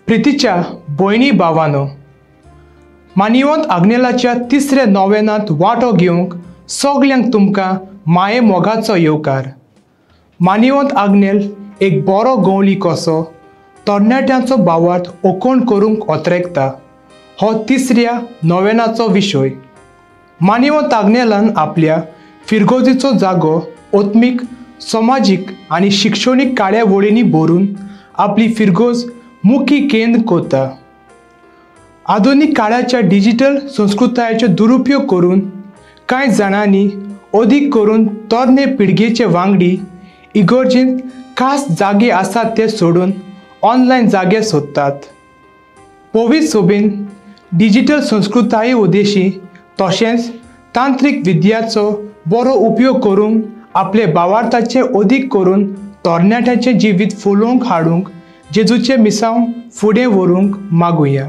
प्रितीच्या भयणी भावानो, मानिवंत आग्नेलाच्या तिसऱ्या नोवेनांत वांटो घेवंक सगल्यांक तुमकां माये मोगाचो येवकार. मानिवंत आग्नेल एक बरो गवळी कसो तरणाट्यांचो भावार्थ ओकोण करूंक ओतरेकता हो तिसऱ्या नोवेनाचो विशय. मानिवंत आग्नेलान आपल्या फिरगोजीचो जागो आत्मीक, समाजीक आनी शिक्षणीक कार्यावळींनी भरून आपली फिरगोज मुखी केंद्र करता. आधुनीक काळाच्या डिजिटल संस्कृतायेचो दुरुपयोग करून कांय जाणांनी अदीक करून तरणे पिळगेचे वांगडी इगर्जेंत खास जागे आसात ते सोडून ऑनलायन जागे सोदतात. पवित्र सोबेन डिजिटल संस्कृताये उद्देशी तशेंच तांत्रीक विद्याचो बरो उपयोग करून आपले भावार्थाचे अदीक करून तरणाट्यांचें जिवीत फुलोवंक हाडूंक जेजूचें मिसांव फुडें व्हरूंक मागुया.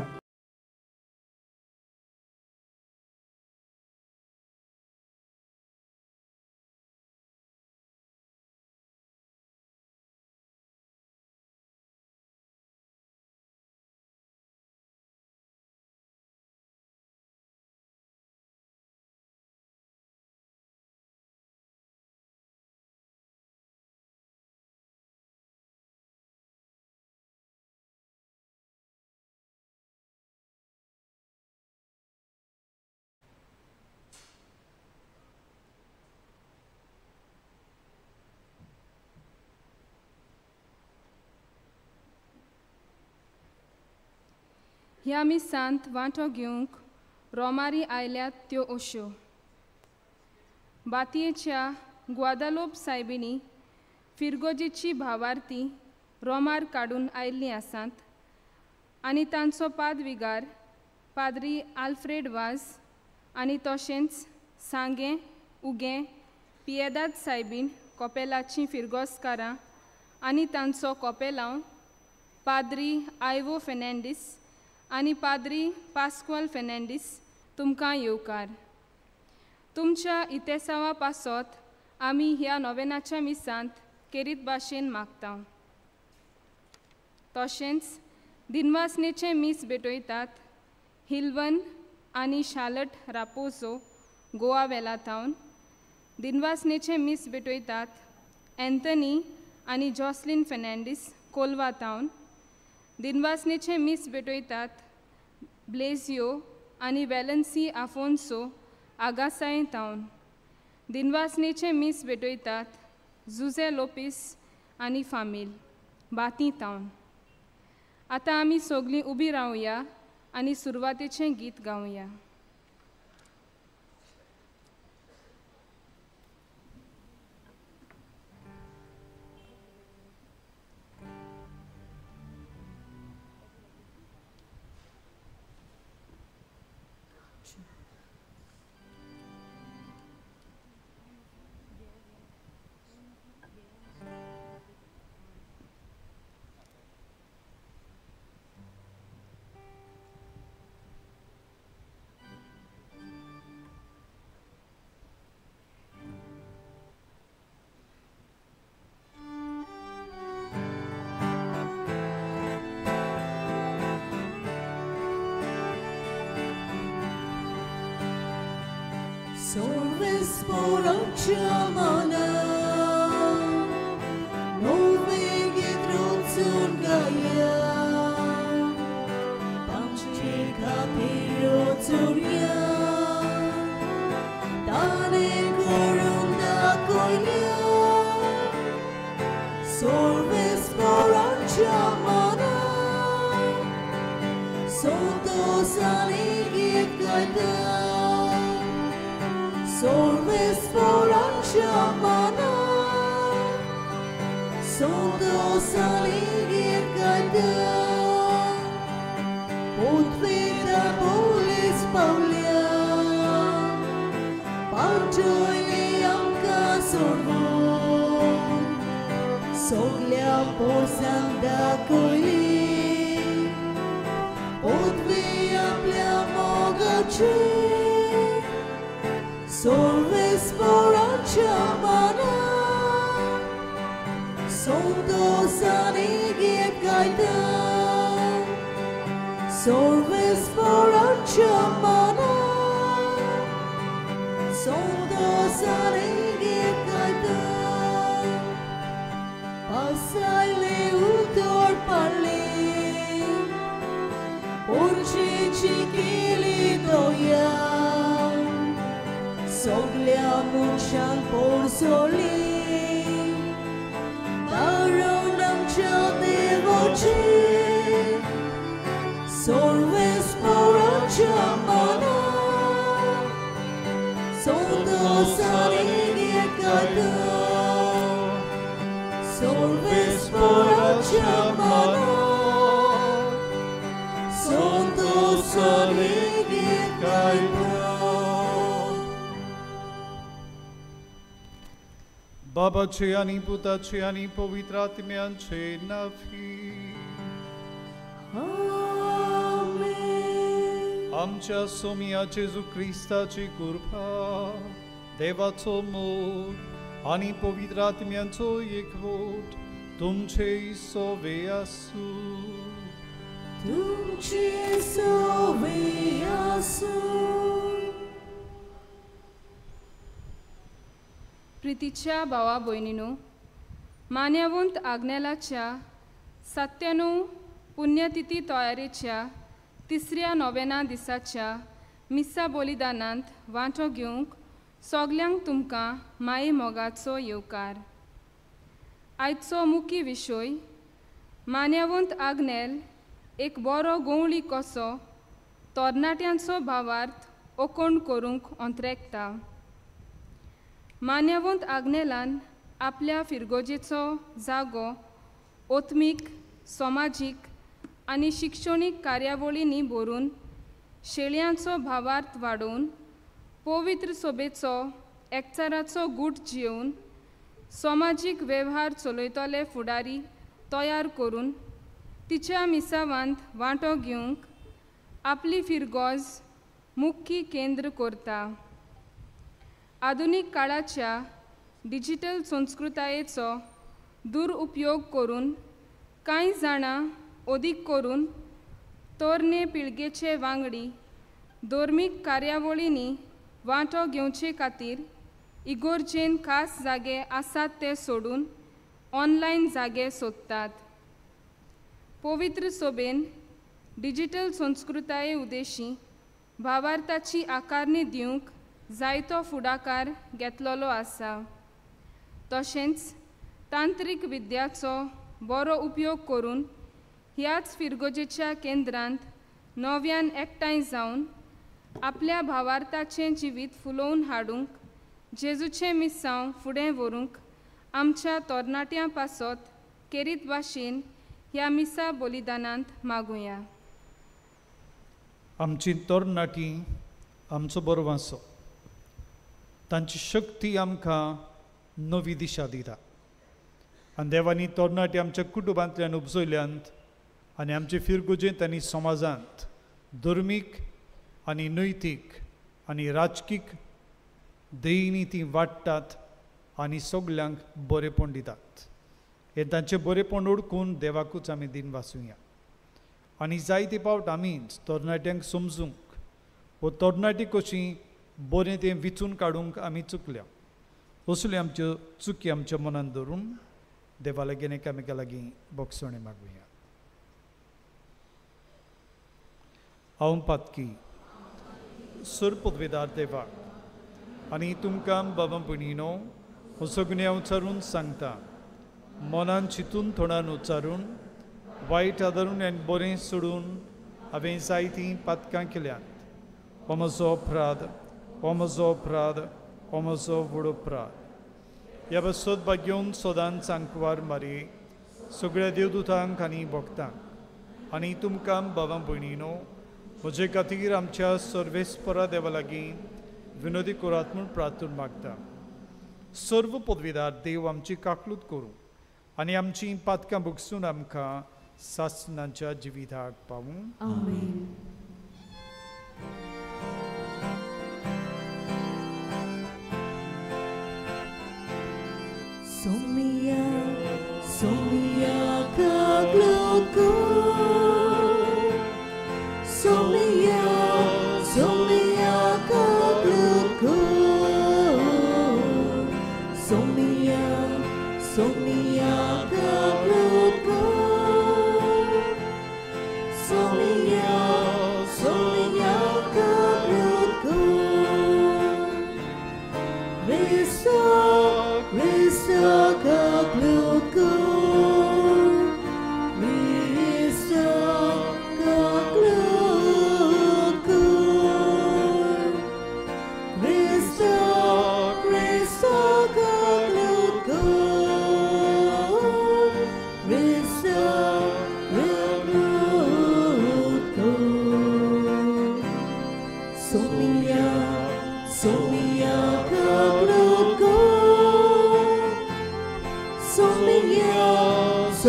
ह्या मिसांत वांटो घेवंक रोमारी आयल्यात त्यो अश्यो: बातयेच्या ग्वादालोप सायबिणी फिरगोजीची भावार्थी रोमार काडून आयिल्लीं आसात आनी तांचो पादविगार पाद्री आल्फ्रेड वाज आनी तशेंच सांगें उगें पियेदाद सायबीण कोपेलाचीं फिरगोजकारां आनी तांचो कोपेलांव पाद्री आयवो फेर्नांडीस आनी पाद्री पास्क्वाल फेर्नांडीस तुमकां येवकार. तुमच्या इतेसावा पासत आमी ह्या नोवेनाच्या मिसांत केरीत भाशेन मागता. तशेंच दिनवासनेचें मीस भेटयतात हिल्वन आनी शालट रापोजो गोवा वेला थावन. दिनवासनेचें मीस भेटयतात एंथनी आनी जॉसलीन फेर्नांडीस कोलवा थावन. दिनवासनेचें मीस भेटयतात ब्लेजियो आनी वेलन्सी आफोन्सो आगासाय थावन. दिनवासनेचें मीस भेटयतात जुझे लोपीस आनी फामील बाती थावन. आतां आमी सगळीं उबी रावया आनी सुरवातेचें गीत गावया. Solves por anxamana, nove gidrunzun gaya, panche kapirozuria, tane korunda koilia. Solves por anxamana, sonto saligit gaita. Solves por anxamana, sonto saligit gaita. Potvita polis paulia, panchoili amka sorvon, soglia porsanda koili, potvia plea mogache. Solves por anxamana, sonto saligit gaita. सर्वेस्पराच्या मनाक संतोषाने गायता पासायले उतर पाडले पोरचेची केली दया सगल्या मनशांक पोरसोली कारण आमच्या देवाची सर्वेस्पराच्या मनाक संतोषाने गायता सर्वेस्पराच्या मनाक संतोषाने गायता. बाबाचे आनी पुताचे आनी पवित्र आत्म्याचे नांवी. आमेन. आमच्या सोमिया जेजू क्रिस्ताची कृपा, देवाचो मोग आनी पवित्र आत्म्याचो एकवट तुमचे सोवे आसूं. तुमचे सोवे आसूं. प्रितीच्या भावा भयणीनो, मान्यवंत आग्नेलाच्या 97 पुण्यतिथी तयारेच्या तिसऱ्या नोवेना दिसाच्या मिसा बलिदानांत वांटो घेवंक सगल्यांक तुमकां माये मोगाचो येवकार. आयचो मुखी विशय मान्यवंत आग्नेल एक बरो गोंवळी कसो तरणाट्यांचो भावार्थ ओकोण करूंक अंत्रेकता. मान्यवंत आग्नेलान आपल्या फिरगोजेचो जागो ओत्मीक, समाजीक आनी शिक्षणीक कार्यावळींनी भरून शेळयांचो भावार्थ वाडोवन पवित्र सोबेचो एकचाराचो गूट जियोवन समाजीक वेव्हार चलयतले फुडारी तयार करून तिच्या मिसावांत वांटो घेवंक आपली फिरगोज मुख्य केंद्र करता. आधुनीक काळाच्या डिजिटल संस्कृतायेचो दुरुपयोग करून कांय जाणां अदीक करून तरणे पिळगेचे वांगडी धर्मीक कार्यावळींनी वांटो घेवचे खातीर इगोर्जेन खास जागे आसात ते सोडून ऑनलायन जागे सोदतात. पवित्र सोबेन डिजिटल संस्कृताये उद्देशी भावार्थाची आकारणी दिवंक जायतो फुडाकार घेतलेलो आसा. तशेंच तांत्रीक विद्याचो बरो उपयोग करून ह्याच फिरगोजेच्या केंद्रांत नव्यान एकठांय जावन आपल्या भावार्थाचें जिवीत फुलोवन हाडूंक जेजूचें मिसांव फुडें व्हरूंक आमच्या तरणाट्यां पासत केरीत भाशेन ह्या मिसा बलिदानांत मागुया. आमची तरणाटी आमचो बरो वांसो, तांची शक्ती आमकां नवी दिशा दिता आनी देवांनी तरणाटी आमच्या कुटुंबांतल्यान उपजयल्यांत आनी आमचे फिरगुजेंत आनी समाजांत धर्मीक आनी नैतीक आनी राजकीक देयनी ती वाडटात आनी सगल्यांक बरेपण दितात. हें तांचें बरेपण ओळखून देवाकूच आमी दिन वाचुया. आनी जायते फावट आमीच तरणाट्यांक समजूंक वो तरणाटी कशी बरें तें विचून काडूंक आमी चुकल्या. असल्यो आमच्यो चुकी आमच्या मनान धरून देवा लागीं एकामेका लागीं बोगसणें मागुया. हांव पातकी सरपदवेदार देवाक आनी तुमकां बाबा भयणीनो हो सगळें उच्चारून सांगता, मनान चिंतून थोडान उच्चारून वायट आदारून आनी बरें सोडून हांवें जायतीं पातकां केल्यांत. हो म्हजो अपराध, हो म्हजो अपराध, हो म्हजो व्हड अपराध. ह्या बसत भाग्योवन सदांच सांकवार मारी सगळ्या देवदूतांक आनी भक्तांक आनी तुमकां बाबा भयणीनो म्हजे खातीर आमच्या सर्वेस्परा देवा लागीं विनोदी करात म्हूण प्रार्थना मागता. सर्व पदवीदार देव आमची काकलूत करूं आनी आमची पातकां भोगसून आमकां सासणाच्या जिविताक पावूं. आमेन. Somia, somia kagloko,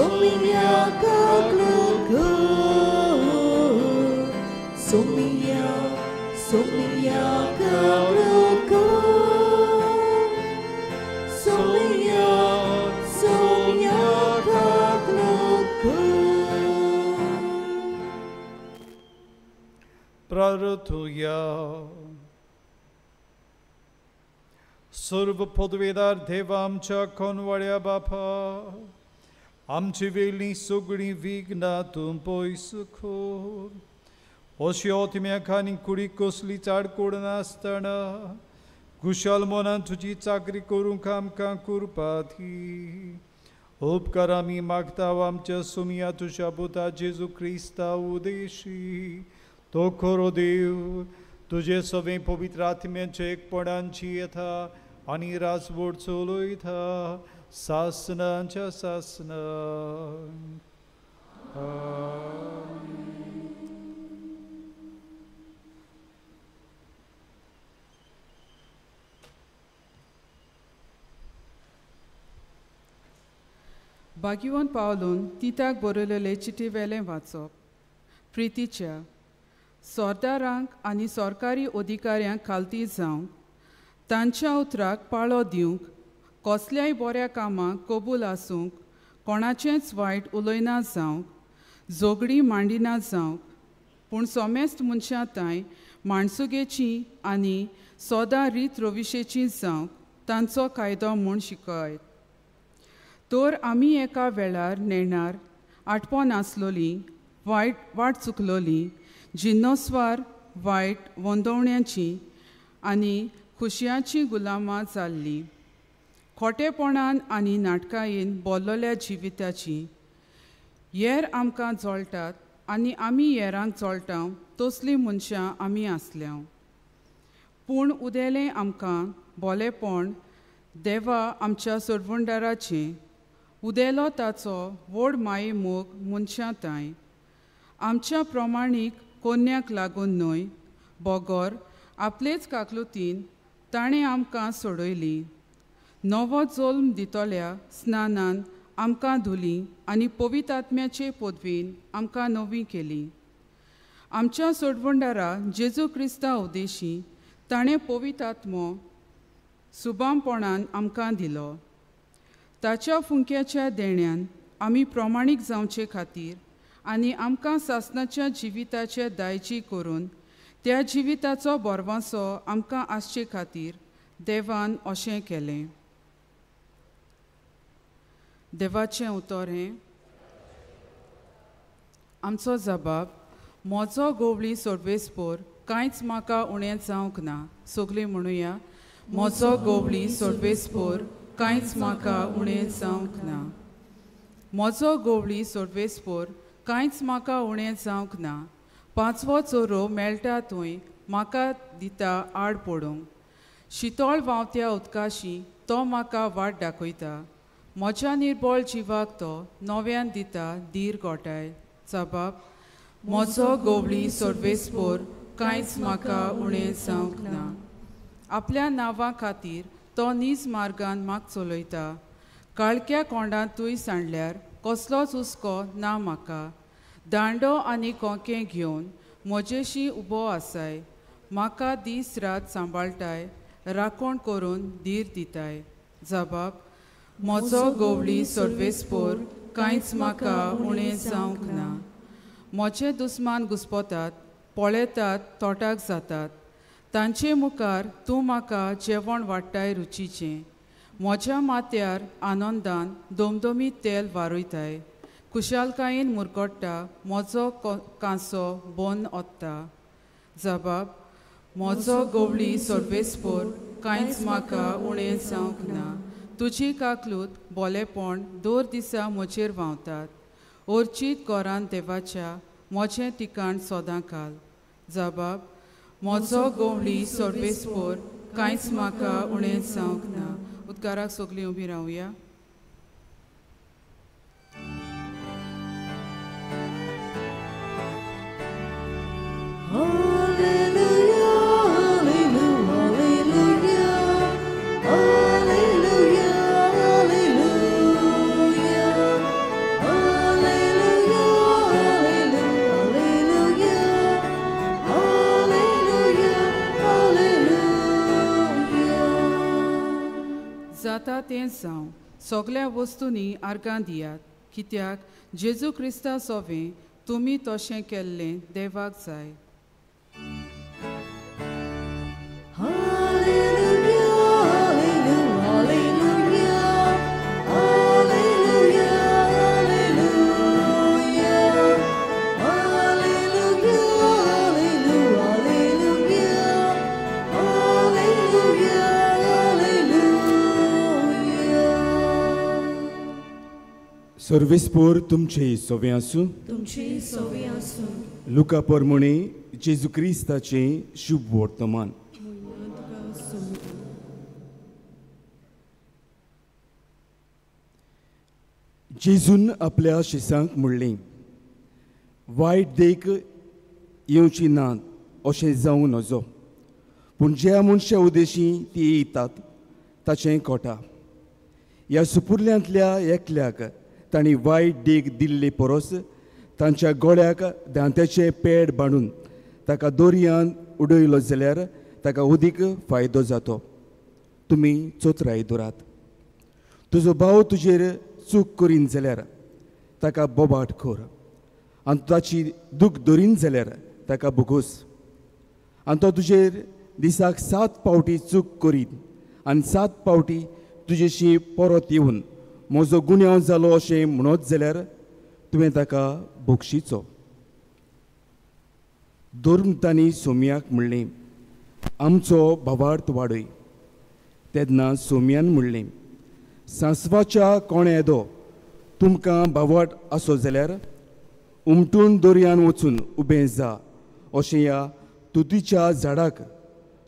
सोम्या काकलूत कर, सोम्या सोम्या काकलूत कर, सोम्या सोम्या काकलूत कर. प्रार्थुया. सर्व पदवेदार देवा आमच्या कोनवाड्या बापा, आमची वेली सगळीं विघ्नां तूं पयस कर. अश्यो तिम्याक आनी कुडीक कसली चाडकोड नासतना कुशल मनान तुजी चाकरी करूंक आमकां कृपा दी. उपकार आमी मागता आमच्या सुमया तुज्या पुता जेजू क्रिस्ता उदेशी, तो खरो देव तुजे सगळे पवित्र आत्म्याचे एकपणांची येता आनी राजवट चलयता सासनाच्या सासनाक. भाग्यवंत पावलून तिताक बरयलेले चिटी वेलें वाचप. प्रितीच्या सरदारांक आनी सरकारी अधिकाऱ्यांक खालती जावंक, तांच्या उतराक पाळो दिवंक, कसल्याय बऱ्या कामाक कबूल आसूंक, कोणाचेंच वायट उलयना जावंक, झगडीं मांडिना जावंक, पूण सोमेस्त मनशां तांय माणसुगेची आनी सदां रीत रविशेची जावंक तांचो कायदो म्हूण शिकयत. तर आमी एका वेळार नेणार आटपोन आसलोली, वायट वाट चुकलोली, जिन्नोस्वार वायट वंदवण्याची आनी खुशयांची गुलामां जाल्ली, खोटेपणान आनी नाटकायेन बोल्लोल्या जिविताची. येर आमकां जळटात आनी आमी येरांक जळटा तसलीं मनशां आमी आसल्या. पूण उदेलें आमकां बोलेपण देवा आमच्या सोडवणदाराचें, उदेलो ताचो व्हड माये मोग मनशां तांय, आमच्या प्रमाणीक कोन्याक लागून न्हय, बगर आपलेच काकलुतीन ताणें आमकां सोडयली. नवो जल्म दितल्या स्नानान आमकां धुली आनी पवित्र आत्म्याचे पदवीन आमकां नवी केली. आमच्या सोडवणदारा जेजू क्रिस्ता उदेशी ताणें पवित्र आत्मो सुबामपणान आमकां दिलो. ताच्या फुंक्याच्या देण्यान आमी प्रमाणीक जावचे खातीर आनी आमकां सासनाच्या जिविताचे दायजी करून त्या जिविताचो बरवासो आमकां आसचे खातीर देवान अशें केलें. देवाचें उतर हें. आमचो जबाब म्हजो गोवळी सोडवेसपोर कांयच म्हाका उणें जावंक ना. सगळीं म्हणुया, म्हजो गोवळी सोडवेसपोर कांयच म्हाका उणें जावंक ना. म्हजो गोवळी सोडवेसपोर कांयच म्हाका उणें जावंक ना. पांचवो चोरो मेळटा थंय म्हाका दिता आड पडूंक. शितोळ व्हांवत्या उदकाशी तो म्हाका वाट दाखयता. म्हज्या निर्बळ जिवाक तो नव्यान दिता धीर गोठाय. जबाब म्हजो गोवळी सोडवेसपोर कांयच म्हाका उणें जावंक ना. आपल्या नांवा खातीर तो नीज मार्गान म्हाका चलयता. काळख्या कोंडांतूय सांडल्यार कसलोच हुस्को ना म्हाका. दांडो आनी कोंके घेवन म्हजेशी उबो आसाय. म्हाका दीस रात सांबाळटाय, राखण करून धीर दिताय. जबाब म्हजो गोवळी सोडवेसपोर कांयच म्हाका उणें जावंक ना. म्हजे दुस्मान घुस्पतात, पळयतात, तोटाक जातात. तांचे मुखार तूं म्हाका जेवण वाडटाय रुचीचें. म्हज्या माथ्यार आनंदान दोमदोमी तेल वारयताय. खुशालकायेन मुरगट्टा, म्हजो कांसो बंद ओत्ता. जबाब म्हजो गोवळी सोडवेसपोर कांयच म्हाका उणें जावंक ना. तुजी काकलूत बोलेपण दर दिसा म्हजेर व्हांवतात. ओर्चीत घरान देवाच्या म्हजें ठिकाण सदां काल. जबाब म्हजो गोवळी सोडवेसपोर कांयच म्हाका उणें जावंक ना. उदकाराक सगळीं उबी रावया. Hallelujah, hallelujah, hallelujah, hallelujah, जाता तेंच जावं. सगळ्या वस्तूंनी आर्गां दियात, कित्याक जेजू क्रिस्ता सोवें तुमी तशें केल्लें देवाक जाय. सर्वेस्पोर तुमचे सोवे आसूं. तुमचे सोवे आसूं. लुका परमणे जेजू क्रिस्ताचें शुभ वर्तमान. जेजून आपल्या शिसांक म्हणलें, वायट देख येवची ना अशें जावं नजो, पूण ज्या मनशा उदेशी ती येतात ताचें कोटा. ह्या सुपुर्ल्यांतल्या एकल्याक तांणी वायट देख दिल्ले परस तांच्या गोळ्याक दांत्याचें पेड बांदून ताका दोरयान उडयलो जाल्यार ताका अदीक फायदो जातो. तुमी चोत्राय दवरात. तुजो भाव तुजेर चूक करीन जाल्यार ताका बोबाट कर, आनी ताची दूख धरीन जाल्यार ताका भोगोस. आनी तो तुजेर दिसाक 7 पावटी चूक करीत आनी 7 पावटी तुजेशी परत येवन म्हजो गुन्यांव जालो अशें म्हणत जाल्यार तुवें ताका बक्षिचो. धर्मतांनी सोम्याक म्हणलें, आमचो भावार्थ वाडय. तेन्ना सोम्यान म्हणलें, सांसवाच्या कोणे येदो तुमकां भावार्थ आसो जाल्यार उमटून दर्यान वचून उबें जा अशें ह्या तुतीच्या झाडाक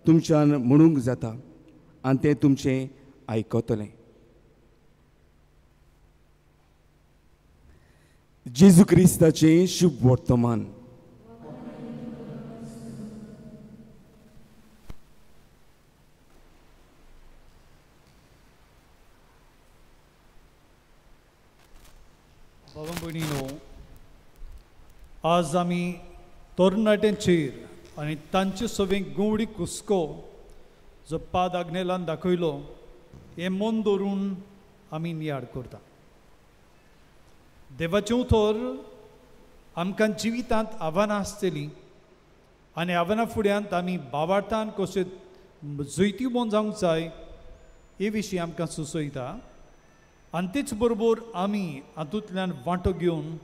तुमच्यान म्हणूंक जाता आनी तें तुमचें आयकतलें. जेजू क्रिस्ताचें शुभ वर्तमान. बाबा भयणीनो, आज आमी तरणाट्यांचेर आनी तांचे सवें गुवडी कुस्को जो पाद आग्नेलान दाखयलो हें मन दवरून आमी नियाळ करता. देवाचें उतर आमकां जिवितांत आव्हानां आसतलीं आनी आव्हानां फुड्यांत आमी बावार्थान कशें जैतिवंत जावंक जाय हे विशीं आमकां सुचयता आनी तेच बरोबर आमी हातूंतल्यान वांटो घेवन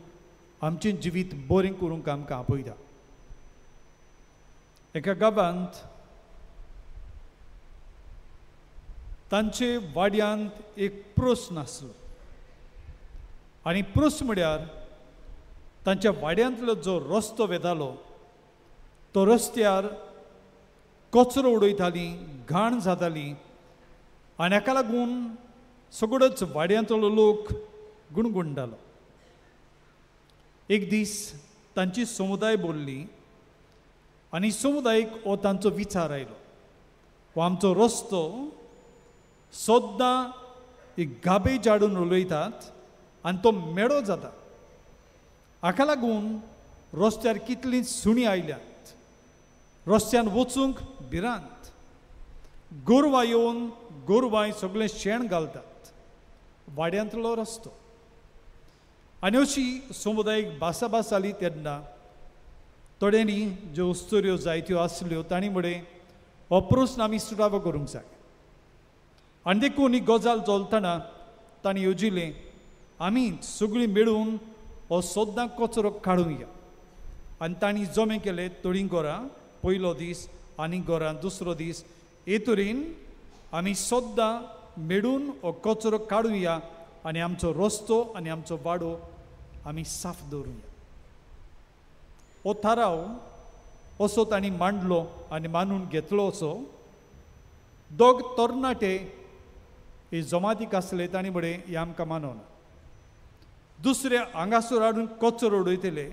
आमचें जिवीत बरें करूंक आमकां आपयता. एका गांवांत तांचे वाड्यांत एक प्रस्न आसलो आनी प्रस्न म्हळ्यार तांच्या वाड्यांतलो जो रस्तो वेतालो तो रस्त्यार कचरो उडयताली, घाण जाताली आनी हाका लागून सगळोच वाड्यांतलो लोक गुणगुणटालो. एक दीस तांची समुदाय बोल्ली आनी समुदायीक हो तांचो विचार आयलो, हो आमचो रस्तो सद्दां एक गाबेज हाडून उलयतात आनी तो मेळो जाता, हाका लागून रस्त्यार कितलीं सुणीं आयल्यात, रस्त्यान वचूंक भिरांत, गोरवां येवन गोरवां सगळें शेण घालतात वाड्यांतलो रस्तो. आनी अशी समुदायीक भासाभास जाली तेन्ना थोड्यांनी ज्यो अस्तुऱ्यो जायत्यो आसल्यो तांणी म्हळें हो प्रस्न आमी सुटावो करूंक जाय. आनी देखून ही गजाल चलतना तांणी येवजिलें आमी सगळीं मेळून हो सद्दां कचरो काडूया. आनी तांणी जमे केले थोडीं घरां पयलो दीस आनी घरां दुसरो दीस, हे तरेन आमी सद्दां मेळून हो कचरो काडुया आनी आमचो रस्तो आनी आमचो वाडो आमी साफ दवरुया. हो थाराव असो तांणी मांडलो आनी मानून घेतलो. असो दोग तरणाटे हे जमातीक आसले तांणी म्हळें हें आमकां मानवना, दुसरे हांगासर हाडून कचरो उडयतले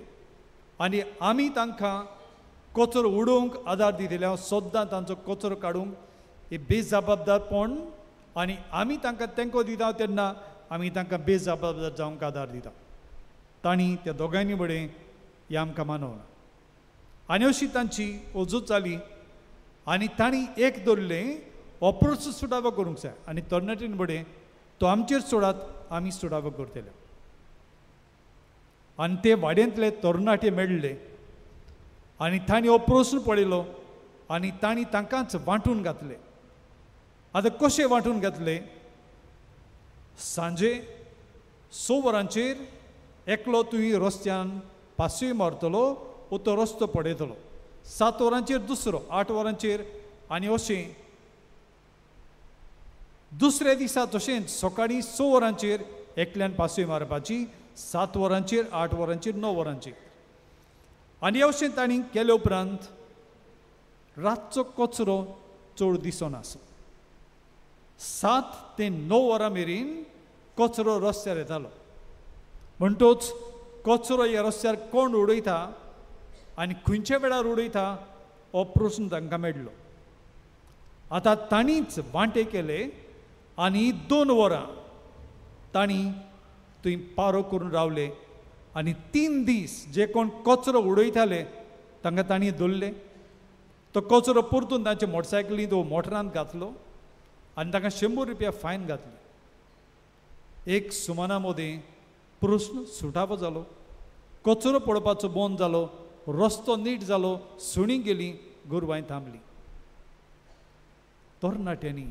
आनी आमी तांकां कचरो उडोवंक आदार दितले, हांव सद्दां तांचो कचरो काडूंक हे बेजबाबदारपण आनी आमी तांकां तेंको दिता तेन्ना आमी तांकां बेजबाबदार जावंक आदार दिता. तांणी त्या दोगांयनी म्हळें हें आमकां मानवना. आनी अशी तांची वजूत जाली आनी तांणी एक दवरलें हो प्रस्न सुटावो करूंक जाय. आनी तरणाट्यान बडें तो आमचेर सोडात, आमी सुटावो करतले. आनी ते वाड्यांतले तरणाटे मेळ्ळे आनी तांणी हो प्रस्न पळयलो आनी तांणी तांकांच वांटून घातले. आतां कशें वांटून घातले? सांजे 6 वरांचेर एकलो तुवें रस्त्यान पासय मारतलो वो तो रस्तो पळयतलो, 7 वरांचेर दुसरो, 8 वरांचेर, आनी अशें दुसऱ्या दिसा तशेंच सकाळीं 6 वरांचेर एकल्यान पासय मारपाची, 7 वरांचेर, 8 वरांचेर, 9 वरांचेर. आनी अशें तांणी केले उपरांत रातचो कचरो चड दिसनासो. 7 ते 9 वरां मेरेन कचरो रस्त्यार येतालो. म्हणटोच कचरो ह्या रस्त्यार कोण उडयता आनी खंयच्या वेळार उडयता हो प्रस्न तांकां मेळ्ळो. आतां तांणीच वांटे केले आनी 2 वरां तांणी थंय पारो करून रावले आनी 3 दीस जे कोण कचरो उडयताले तांकां तांणी धरले. तो कचरो परतून तांचे मोटरसायकलींत वो मोटरांत घातलो आनी तांकां 100 रुपया फायन घातली. एक सुमाना मदीं प्रस्न सुटावो जालो, कचरो पडपाचो बंद जालो, रस्तो नीट जालो, सुणीं गेलीं, गोरवांय थांबलीं. तरणाट्यांनी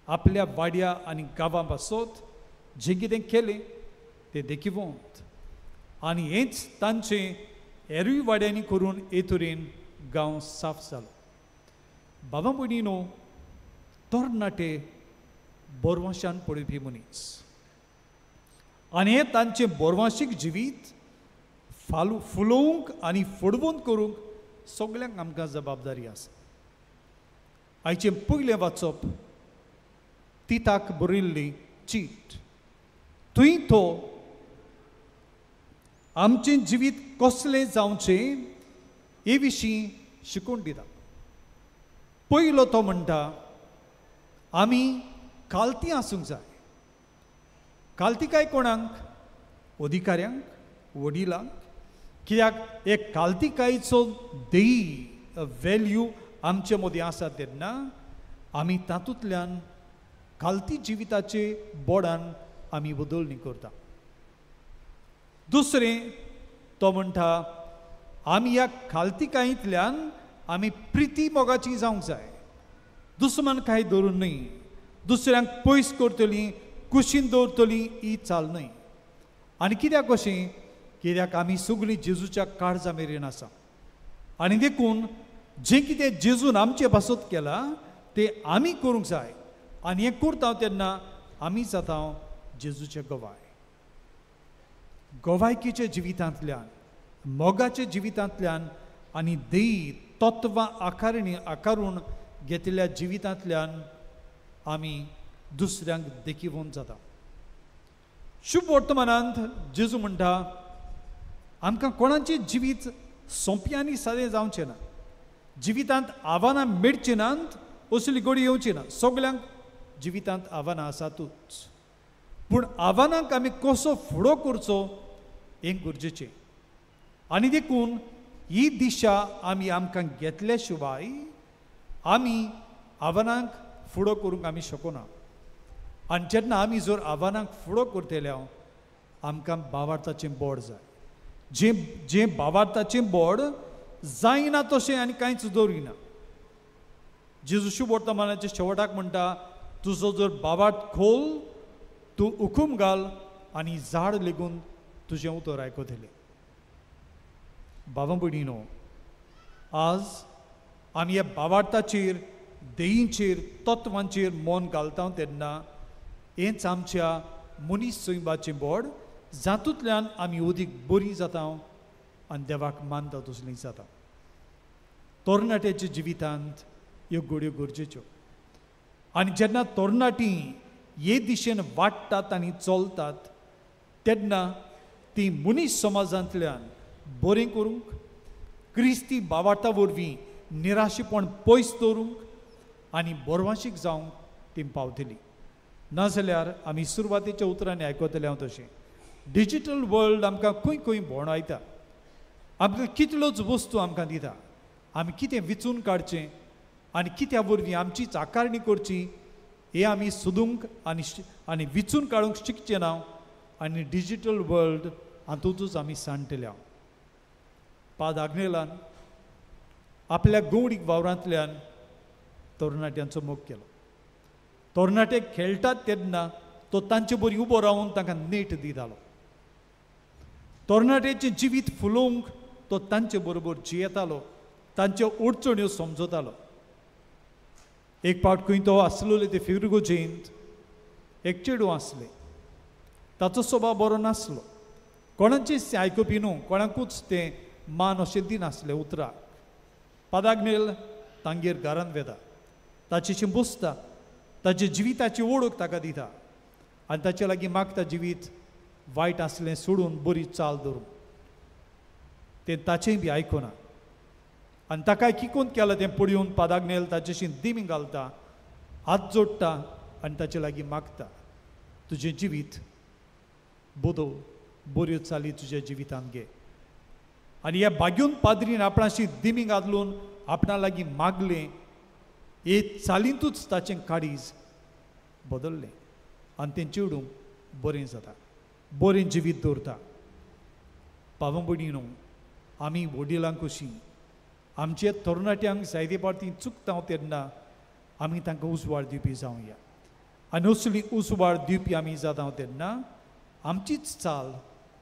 आपल्या वाड्या आनी गांवां पासत जें कितें केलें तें देखिवंत आनी हेंच तांचें हेरूय वाड्यांनी करून हे तरेन गांव साफ जालो. बाबा भयणीनो, तरणाटे बोरवांशान पळोवपी मनीस आनी हें तांचें बोरवांशीक जिवीत फालू फुलोवंक आनी फडवंत करूंक सगल्यांक आमकां जबाबदारी आसा. आयचें पयलें वाचप तिताक बरयल्ली चीट. थंय तो आमचें जिवीत कसलें जावचें हे विशीं शिकोवन दिता. पयलो तो म्हणटा आमी कालती आसूंक जाय. कालतिकाय कोणाक? अधिकाऱ्यांक, वडिलांक. कित्याक एक कालतिकायचो देयी वेल्यू आमचे मदीं आसा तेन्ना आमी तातूंतल्यान कालती जिविताचे बोडान आमी बदलणी करता. दुसरें तो म्हणटा आमी ह्या कालतिकायेंतल्यान आमी प्रिती मोगाची जावंक जाय. दुस्मान कांय धरून न्हय, दुसऱ्यांक पयस करतली, कुशीन दवरतली ही चाल न्हय. आनी कित्याक अशें? कित्याक आमी सगळीं जेजूच्या काळजा मेरेन आसा आनी देखून जें कितें जेजून आमचे पासत केलां तें आमी करूंक जाय आनी हें करता तेन्ना आमी जाता जेजूचे गवाय. गवायकीच्या जिवितांतल्यान, मोगाच्या जिवितांतल्यान आनी देयी तत्वां आकारणी आकारून घेतिल्ल्या जिवितांतल्यान आमी दुसऱ्यांक देखिवंत जाता. शुभ वर्तमानांत जेजू म्हणटा आमकां कोणाचें जिवीत सोंपें आनी सादें जावचें ना, जिवितांत आव्हानां मेळचीं नात, असली गोडी येवची ना. सगल्यांक जिवितांत आव्हानां आसातूच, पूण आव्हानांक आमी कसो फुडो करचो हें गरजेचें. आनी देखून ही दिशा आमी आमकां घेतल्या शिवाय आमी आव्हानांक फुडो करूंक आमी शकना. आनी जेन्ना आमी जर आव्हानांक फुडो करतले आमकां बावार्थाचें बोड जाय. जें जें बावार्थाचें बोड जायना तशें आनी कांयच दवरिना. जेजू शुभ वर्तमानाच्या शेवटाक म्हणटा तुजो जर बावार्थ खोल तूं हुकूम घाल आनी झाड लेगून तुजें उतर आयकतलें. बाबा भयणीनो, आज आमी ह्या बावार्थाचेर, देयींचेर, तत्वांचेर मन घालता तेन्ना हेंच आमच्या मनीस सैमाचें बोड जातूंतल्यान आमी अदीक बरी जाता आनी देवाक मानता तसलीं जाता. तरणाट्याच्या जिवितांत ह्यो घडयो गरजेच्यो आनी जेन्ना तरणाटीं हे दिशेन वाडटात आनी चलतात तेन्ना ती मनीस समाजांतल्यान बरें करूंक, क्रिस्ती बावार्था वरवीं निराशेपण पयस दवरूंक आनी बरवाशीक जावंक ती पावतली. नाजाल्यार आमी सुरवातेच्या उतरांनी आयकतले हांव तशें डिजीटल वर्ल्ड आमकां खंय खंय भोंवडायता, आमकां कितल्योच वस्तू आमकां दिता, आमी कितें विचून काडचें आनी कित्या वरवीं आमचीच आकारणी करची हें आमी सोदूंक आनी आनी विचून काडूंक शिकचें ना आनी डिजीटल वर्ल्ड हातूंतच आमी सांडटल्या. पाद आग्नेलान आपल्या गौडीक वावरांतल्यान तरणाट्यांचो मोग केलो. तरणाटे खेळटात तेन्ना तो तांचे बरी उबो रावन तांकां नेट दितालो. तरणाट्याचें जिवीत फुलोवंक तो तांचे बरोबर जियेतालो, तांच्यो अडचण्यो समजतालो. एक पावट खंय तो आसलेलो ते फिरगोजेंत एक चेडूं आसलें. ताचो स्वभाव बरो नासलो, कोणाचेंच तें आयकुपी न्हू, कोणाकूच तें मान अशें दिनासलें उतराक. पादाग्नेल तांगेर घरांत वेता, ताचेशी बसता, ताचे जिविताची ओळख ताका दिता आनी ताचे लागीं मागता जिवीत वायट आसलें सोडून बरी चाल धरूं. तें ताचेंय बी आयकुना आनी ताकाय किकोंत केलां तें पळोवन पादाग्नेल ताचेशी दिमी घालता, हात जोडटा आनी ताचे लागीं मागता, तुजें जिवीत बदल, बऱ्यो चाली तुज्या जिवितांत घे. आनी ह्या भाग्यून पाद्रीन आपणाशी दिमी घालून आपणा लागीं मागलें, हे चालींतूच ताचें काळीज बदल्लें आनी तें चेडूं बरें जाता, बरें जिवीत दवरता. पावो भयणीनो, आमी वडिलांक कशीं आमच्या तरणाट्यांक जायते फावटी चुकता तेन्ना आमी तांकां उजवाड दिवपी जावया आनी असली उजवाड दिवपी आमी जाता तेन्ना आमचीच चाल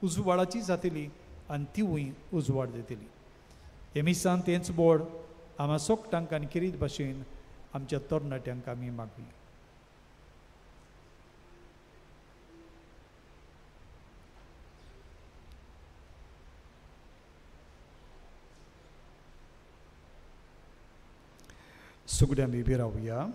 उजवाडाची जातली आनी तिवूय उजवाड दितली. हे मिसान तेंच बोर्ड आमा सोकटांक आनी खेरीत भाशेन आमच्या तरणाट्यांक आमी मागया. सगळ्या आमी उबी रावया.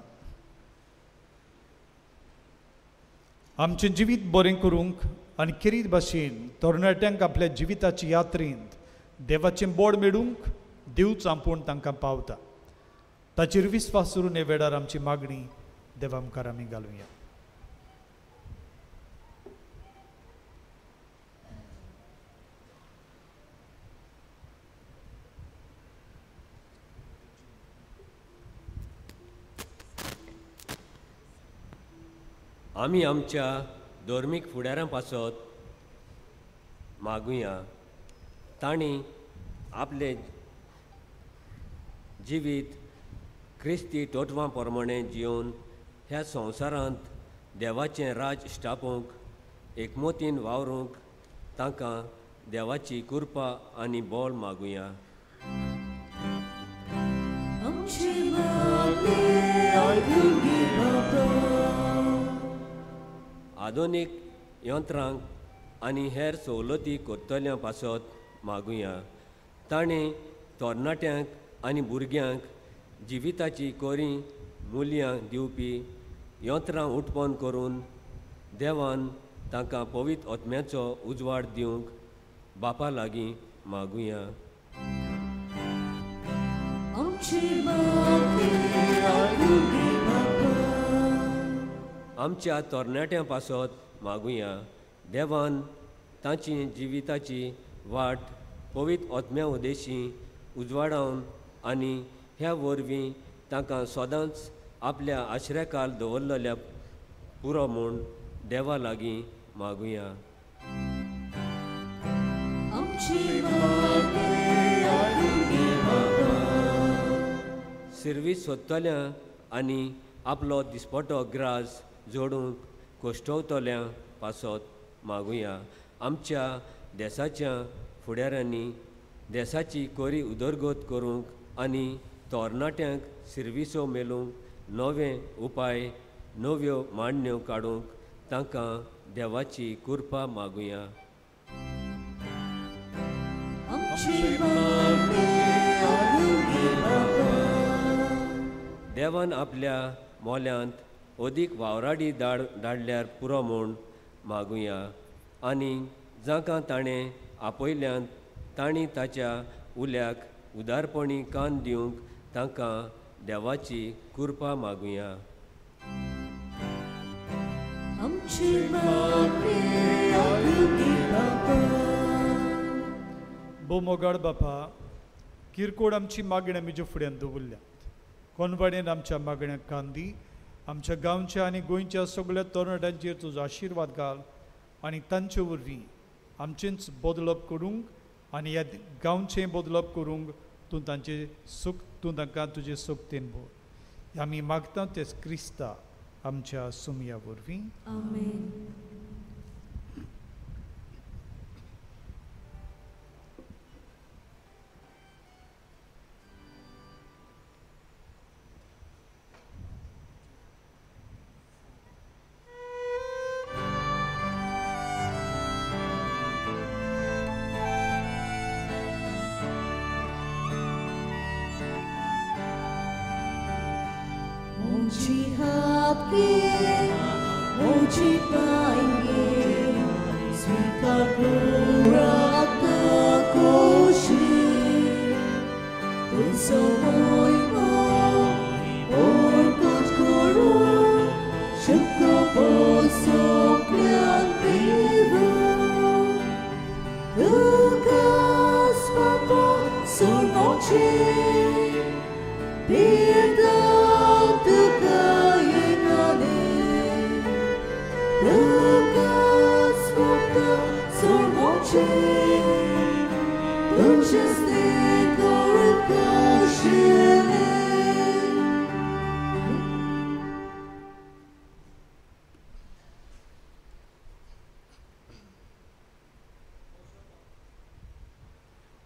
आमचें जिवीत बरें करूंक आनी खेरीत भाशेन तरणाट्यांक आपल्या जिविताची यात्रेंत देवाचें बोड मेळूंक देव चांपून तांकां पावता. ताचेर विस्वास करून हे वेळार आमची मागणी देवा मुखार आमी घालुया. आमी आमच्या धर्मीक फुडाऱ्यां पासत मागुया, तांणी आपलें जिवीत क्रिस्ती तत्वां प्रमाणें जियोवन ह्या संवसारांत देवाचें राज स्थापूंक एकमतीन वावरूंक तांकां देवाची कृपा आनी बळ मागुया. आधुनीक यंत्रांक आनी हेर सवलती करतल्यां पासत मागुया, ताणें तरणाट्यांक आनी भुरग्यांक जिविताची कोरी मुल्यां दिवपी यंत्रां उत्पन्न करून देवान तांकां पवित्र आत्म्याचो उजवाड दिवंक बापा लागीं मागुया. आमच्या तरणाट्यां पासत मागुया, देवान तांची जिविताची वाट पवित्र आत्म्या उदेशी उजवाडावन आनी ह्या वरवीं तांकां सदांच आपल्या आश्र्याकाल दवरलेल्या पुरो म्हूण देवा लागीं मागुया. सिर्वीस सोदतल्या आनी आपलो दिसपटो ग्रास जोडूंक कोश्टवतल्या पासत मागुया. आमच्या देसाच्या फुडाऱ्यांनी देसाची कोरी उदरगत करूंक आनी तरणाट्यांक सिर्विसो मेळूंक नवे उपाय नव्यो मांडण्यो काडूंक तांकां देवाची कृपा मागुया. देवान आपल्या मोल्यांत अदीक वावराडी धाडल्यार पुरो म्हूण मागुया आनी जांकां ताणें आपयल्यांत तांणी ताच्या उल्याक उदारपणी कान दिवंक तांकां देवाची कृपा मागुया. भोव मोगाळ बापा, किरकोळ आमची मागणी आमी ज्यो फुड्यान दवरल्यात, कोनवाडेन आमच्या मागण्याक कान दी. आमच्या गांवच्या आनी गोंयच्या सगळ्या तरणाट्यांचेर तुजो आशिर्वाद घाल आनी तांचे वरवीं आमचेंच बदलप करूंक आनी ह्या गांवचें बदलप करूंक तूं तांचें सुख तूं तांकां तुजें शक्तीन भर. आमी मागता तेच क्रिस्ता आमच्या सुमया वरवीं. आमेन.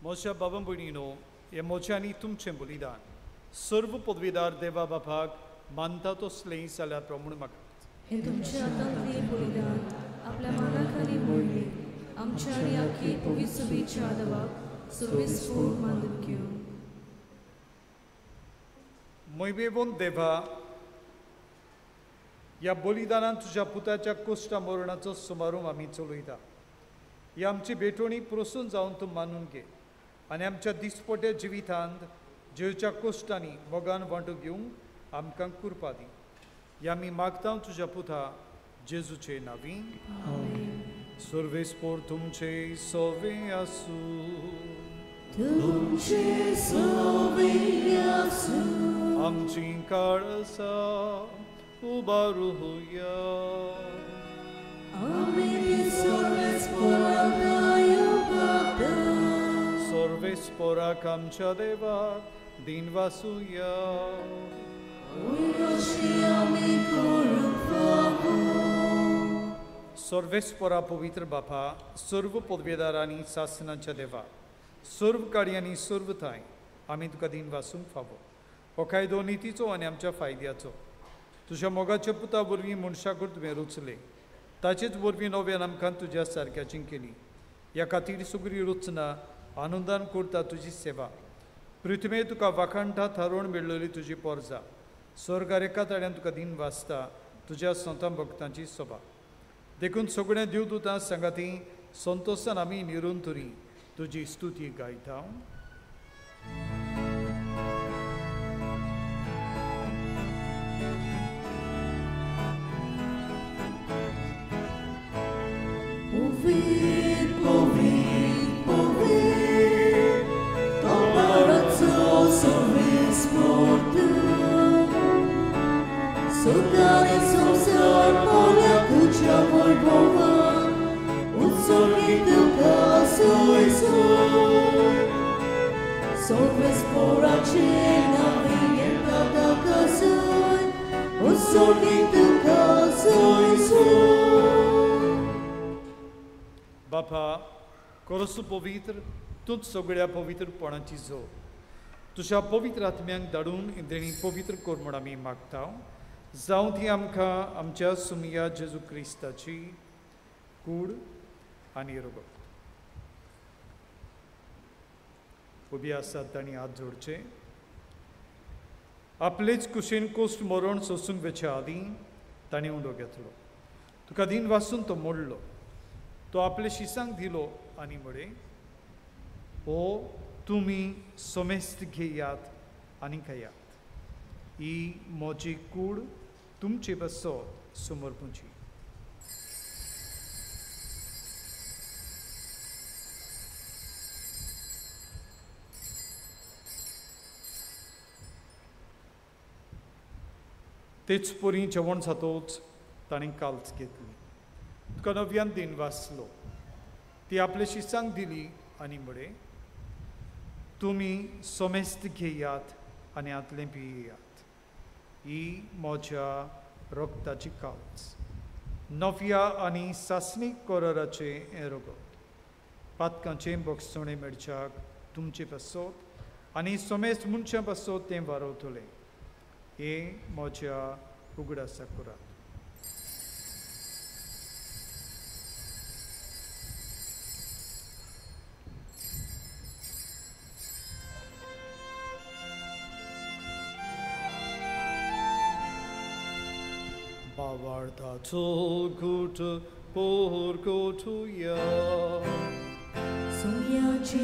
म्हज्या बाबा भयणीनो, हें म्हजें आनी तुमचें बलिदान सर्व पदवीदार देवा बापाक मानता तसलें जाल्यार प्रमाण मागतात. हें तुमच्या हातांतलें बलिदान आपल्या मानाखाली मोडलें आमच्या आनी आख्खी पवित्र सभेच्या देवाक सर्वेस्पोर मानून घेवं. मोयबेवन देवा, ह्या बलिदानान तुज्या पुताच्या कुश्टा मरणाचो सुमारूम आमी चलयता. ही आमची भेटवणी प्रसून जावन तूं मानून घे आनी आमच्या दिसपट्या जिवितांत जेवच्या कोश्टांनी मोगान वांटो घेवंक आमकां कृपा दी. ह्या आमी मागता तुज्या पुता जेजूचे नांवी. सर्वेस्पोर तुमचे सवे आसूं. तुमचे सवे आसूं. आमची काळसा उबारुया. आमी सर्वेस्पोराक मागता. सर्वेस्पोराक आमच्या देवाक दिन वासुया. सर्वेस्पोरा पवित्र बापा, सर्व पदवेदार आनी सासनाच्या देवा, सर्व काळी आनी सर्व थांय आमी तुका दिन वासूंक फावो. हो कायदो नितीचो आनी आमच्या फायद्याचो. तुज्या मोगाच्या पुता वरवीं मनशाकूच तुवें रचले, ताचेच वरवीं नव्यान आमकां तुज्या सारक्याची केली. ह्या खातीर सगळी रचना आनंदान करता तुजी सेवा. पृथ्वे तुका वाखाणटा थारोवन मेळ्ळली तुजी पोरजा. स्वर्गार एका ताळ्यान तुका दिन वाचता तुज्या संतां भक्तांची सभा. देखून सगळ्या देवदूतां सांगाती संतोशान आमी निरंतरी तुजी स्तुती गायता. बापा, कोरसू पवित्र तूंच सगळ्या पवित्रपणाची जोड. तुज्या पवित्र आत्म्यांक धाडून इंद्रिणी पवित्र कर म्हूण आमी मागता. जावं ती आमकां आमच्या सुमिया जेजू क्रिस्ताची कूड आनी रगत. उबी आसात तांणी हात जोडचे. आपलेच कुशीन कोश्ट मरण सोसूंक वेच्या आदीं तांणी उंडो घेतलो. तुका दिन वासून तो मोडलो. तो आपले शिसांक दिलो आनी म्हळें, हो तुमी समेस्त घेयात आनी खायात. ही म्हजी कूड तुमचे पासत समर्पूची. तेच परी जेवण जातोच ताणें काल्च घेतली, तुका नव्यान दिन वाचलो, ती आपले शिसांक दिली आनी म्हळें, तुमी समेस्त घेयात आनी हातलें पियात, ही म्हज्या रगताची काल्च, नव्या आनी सासणीक कराराचें हें रगत, पातकांचें बक्षणें मेळच्याक तुमचे पासत आनी समेस्त मनशां पासत तें वारवतलें, हें म्हज्या उगडासाक करात. भावार्थाचो घूट पोरकोटुया. सोम्याची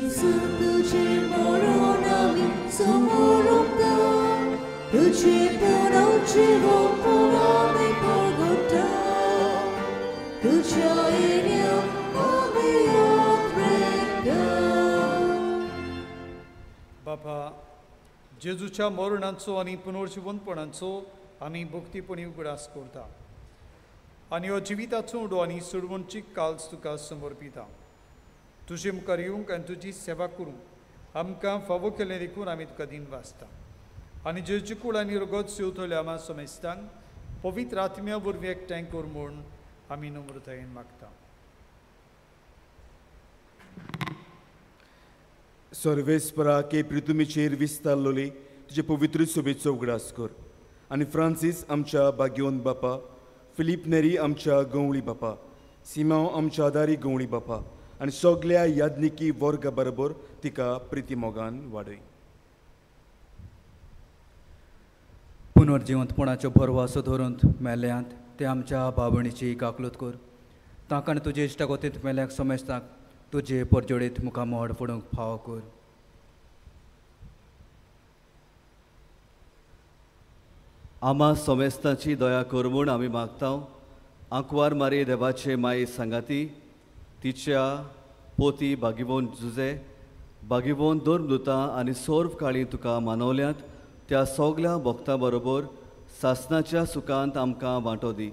तुझे मरण आमी समोरता, तुझे पुनर्जीवनपण आमी परगटा, तुझ्या येण्या आमी उद्रेकता. बापा, जेजूच्या मरणाचो आनी पुनर्जीवनपणाचो आमी भक्तीपणी उगडास करता आनी हो जिविताचो उडो आनी सोडवणची काल्स तुका समर्पिता. तुजे मुखार येवंक आनी तुजी सेवा करूंक आमकां फावो केलें देखून आमी तुका दिन वाचता आनी जेजूची कूड आनी रगत सेवतल्या आमा समेस्तांक पवित्र आत्म्या वरवीं एकठांय कर म्हूण आमी नम्रतायेन मागता. सर्वेस्परा के पृथ्वीचेर विस्तारलोली तुजे पवित्र सोबेचो उगडास कर आनी फ्रांसीस आमच्या बाग्योन बापा, फिलीप नेरी आमच्या गवळी बापा, सिमांव आमच्या आदारी गवळी बापा आनी सगल्या याज्ञिकी वर्गा बरोबर तिका प्रिती मोगान वाडय. पुनर्जिवंतपणाच्यो भरवासो धरून मेल्यांत ते आमच्या बाबणीची काकलूत कर, तांकां तुजे इश्टागतींत मेल्याक समेस्तांक तुजे परजोडीत मुखार मोड फोडूंक फावो कर. आमा समेस्तांची दया कर म्हूण आमी मागता. आंकवार मारी देवाचे माये सांगाती तिच्या पोती बागिवोन जुजे बागिवोन धर्मदुतां आनी सर्व काळी तुका मानवल्यात त्या सगल्या भक्तां बरोबर सासनाच्या सुखांत आमकां वांटो दी.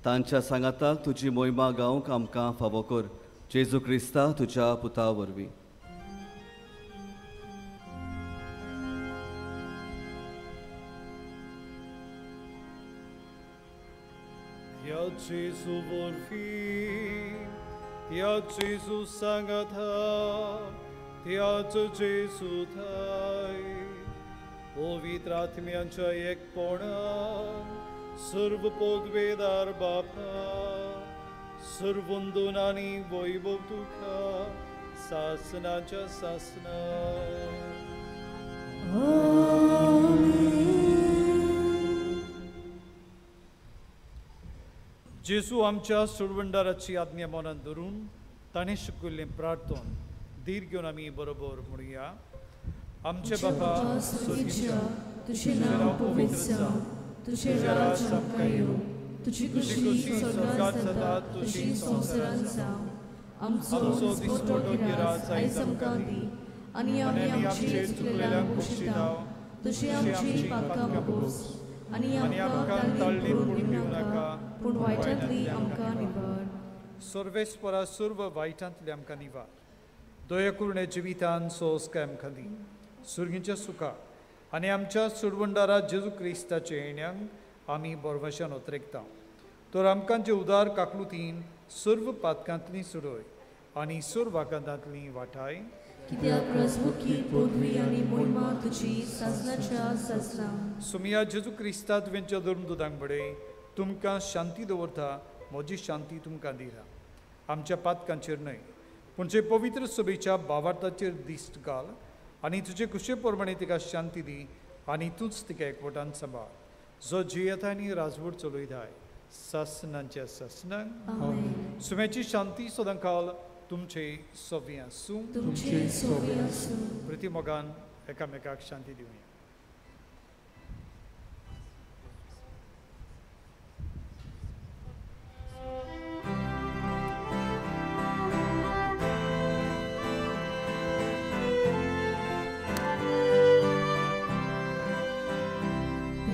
तांच्या सांगाताक तुजी मोहिमा गावंक आमकां फावो कर. जेजू क्रिस्ता तुज्या पुता वरवीं. त्या जेजू वरवीं, त्या जेजू सांगाता, त्याच जेजू थाय पवित्र आत्म्यांच्या एकपणान सर्व पदवेदार बापा, सर्वंदून आनी वैभव तुका सासनाच्या सासना. जेजू आमच्या सोडवणदाराची आज्ञा मनात धरून ताणें शिकयल्लें प्रार्थन धीर घेवन आमी बरोबर म्हणुया. आमचे बापा स्वर्गीच्या, तुझें नांव पवित्र जावं, तुझें राज्य आमकां येवं, तुजी खुशी स्वर्गांत जाता तशी संवसारांत जावं. आमचो दिसपटो गिरास आयज आमकां दी आनी आमी आमचे चुकलेल्यांक बक्षिता तशी आमची पातकां बोगोस आनी आमकां ताळणेंत पडूंक दिवं नाका, पूण वायटांतली आमकां निवार. सर्वेस्परा सर्व वायटांतली आमकां निवार. दया करुणे जिवितान सोंसकाय आमकां दी, सुर्गींच्या सुखा आनी आमच्या सोडवणदारा जेजू क्रिस्ताच्या येण्यांक आमी बरवशान ओतरेकता. तर आमकां जे उदार काकलुतीन सर्व पातकांतली सोडय आनी सर्व आकांतांतली वाटाय. कित्याक रसमुखी पदवी आनी मोहिमा तुजी सासनाच्या सासना. सुमिया जेजू क्रिस्ता तुवेंच्या धर्मदुतांक बडे तुमकां शांती दवरता, म्हजी शांती तुमकां दिता. आमच्या पातकांचेर न्हय पूण जे पवित्र सभेच्या भावार्थाचेर दिश्ट घाल आनी तुजे खुशे प्रमाणे तिका शांती दी आनी तूंच तिका एकवटान सांबाळ, जो जियेता आनी राजवट चलयताय सासनांच्या सासनांक. सुम्याची शांती सदांकाल तुमचे सोबी आसूं. प्रतिमोगान एकामेकाक शांती दिवया.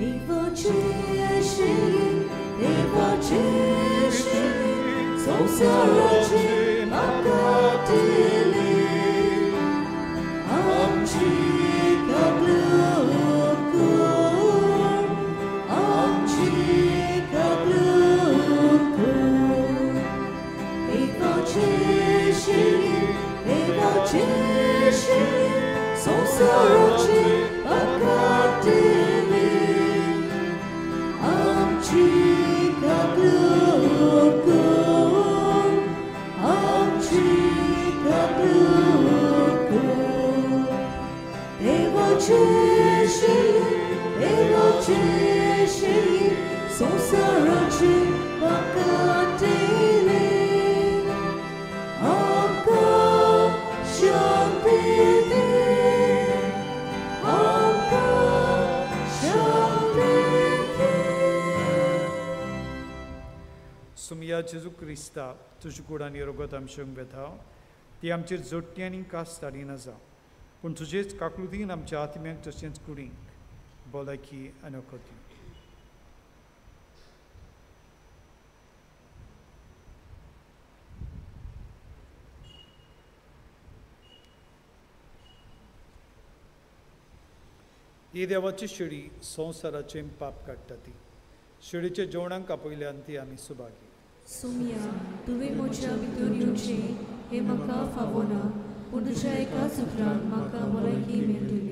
देवाचे शिरी देवाचे शिरी संवसाराचे पापकाटिली आमची काकलूट कर आमची काकलूट कर देवाचे शिरी देवाचे शिरी संवसाराचे पापकाटिली आमची काकलूट कर आमची काकलूट कर देवाचे शिरी देवाचे शिरी संवसाराचे पापकाटिली आमकां शांती दी आमकां शांती दी. सुमिया जेजू क्रिस्ता तुज्या कूड आनी रगत आमचे वेता ती आमचेर जोडटी आनी कास धाडिना जावं पूण तुजेच काकलुतीन आमच्या आत्म्याक तशेंच कुडींक भलायकी आनी वखद. ही देवाची शिडी संवसाराचें पाप काडटा ती शिडीच्या जेवणाक आपयल्यान ती आमी सुभागी. सुमिया तुवें म्हज्या भितर येवचें हें म्हाका फावना पूण तुज्या एकाच उतरान म्हाका भलायकी मेळटली.